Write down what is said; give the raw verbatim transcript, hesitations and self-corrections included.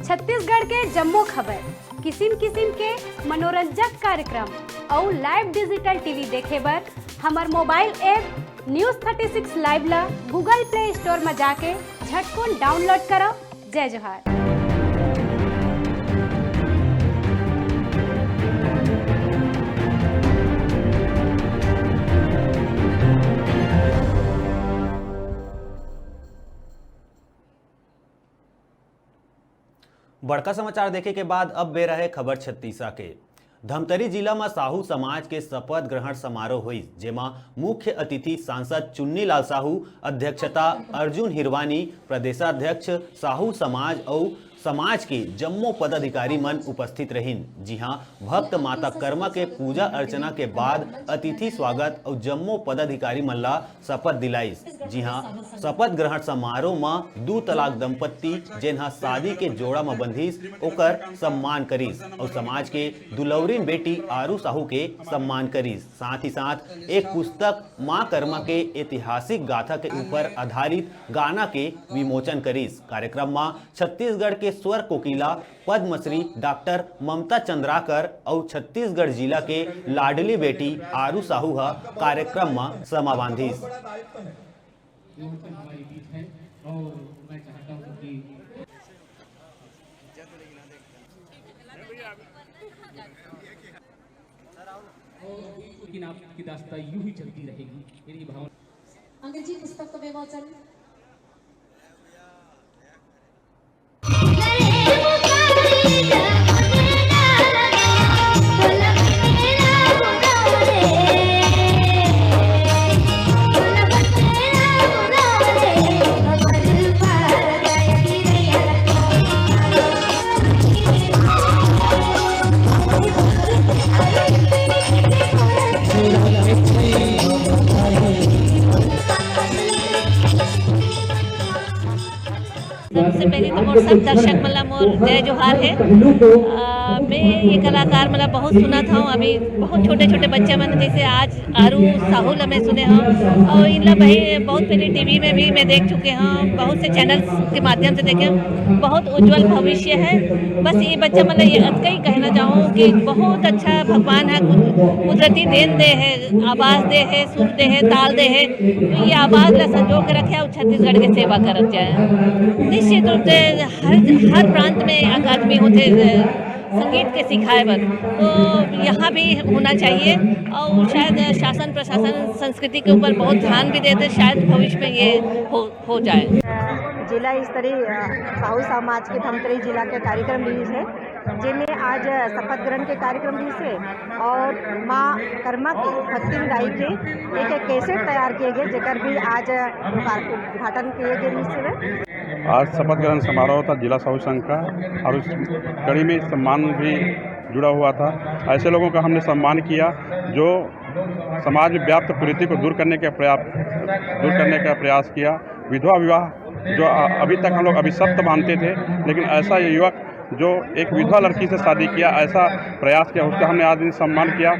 छत्तीसगढ़ के जम्मो खबर, किसिम किसिम के मनोरंजक कार्यक्रम अउ live digital T V देखे बर हमर mobile app News Thirty Six Live ला Google Play Store म जाके झटकुन download करव। जय जोहार। बड़का समाचार देखे के बाद अब बेरा हे खबर छत्तीसा के। धमतरी जिला म साहू समाज के शपथ ग्रहण समारोह होइस, जेमा मुख्य अतिथि सांसद चुन्नी लाल साहू, अध्यक्षता अर्जुन हिरवानी, प्रदेशाध्यक्ष साहू समाज अउ समाज के जम्मो पदाधिकारी मन उपस्थित रहिन, जिहां भक्त माता कर्मा के पूजा अर्चना के बाद अतिथि स्वागत अउ जम्मो पदाधिकारी मन ला शपथ दिलाइस। जिहां शपथ ग्रहण समारोह म दू तलाक दंपत्ति, जेन ह शादी के जोड़ा म बंधिस, ओकर सम्मान करिस अउ समाज के दुलौरिन बेटी आरू साहू के सम्मान करिस। साथ ही साथ एक पुस्तक मां कर्मा के ऐतिहासिक गाथा के ऊपर आधारित गाना के विमोचन करिस। कार्यक्रम म छत्तीसगढ़ के स्वर कोकिला पद्मश्री डॉक्टर ममता चंद्राकर अउ छत्तीसगढ़ जिला के लाडली बेटी आरू साहू ह कार्यक्रम म समा बांधिस। लेकिन आपकी दास्तां यूं ही चलती रहेगी। मेरी भावना अंग्रेजी पुस्तक का विमोचन। सबसे पहले तो मोर सब दर्शक मन ला मोर जय जोहार हे। अ, मैं ये कलाकार मन ला बहुत सुनत हूँ, अभी बहुत छोटे छोटे बच्चे मन, जैसे आज आरू साहू ला मैं सुने हूँ और इनला भाई बहुत पहले टीवी में भी मैं देख चुके हूँ, बहुत से चैनल्स के माध्यम से देखे हूँ। बहुत उज्जवल भविष्य है। बस ये बच्चा मन ला ये अतका ही कहना चाहूँ कि बहुत अच्छा भगवान ह कुदरती देन दे हे, आवाज दे हे, सुर दे हे, ताल दे हे, तो ये आवाज ला संजो के रखे अउ छत्तीसगढ़ के सेवा करत जाए। निश्चित रूप से हर, हर प्रांत में अकादमी होथे, अ, संगीत के सिखाए बर, तो यहाँ भी होना चाहिए। और शायद शासन प्रशासन संस्कृति के ऊपर बहुत ध्यान भी देते, शायद भविष्य में ये हो, हो जाए। जिला स्तरीय, अ, साहू समाज के धमतरी जिला के कार्यक्रम रिहिस हे, जेमे आज शपथ ग्रहण के कार्यक्रम रिहिस हे और माँ कर्मा के भक्तिन गाई के एक कैसेट तैयार किए गए, जेकर भी आज उद्घाटन किए गए रिहिस हे। आज शपथ ग्रहण समारोह था जिला साहू संघ का और उस कड़ी में सम्मान भी जुड़ा हुआ था। ऐसे लोगों का हमने सम्मान किया जो समाज में व्याप्त कुरीति को दूर करने के प्रयास, दूर करने का प्रयास किया। विधवा विवाह जो अ-, अभी तक हम लोग अभिशप्त मानते थे, लेकिन ऐसा युवक जो एक विधवा लड़की से शादी किया, ऐसा प्रयास किया, उसका हमने आज दिन सम्मान किया।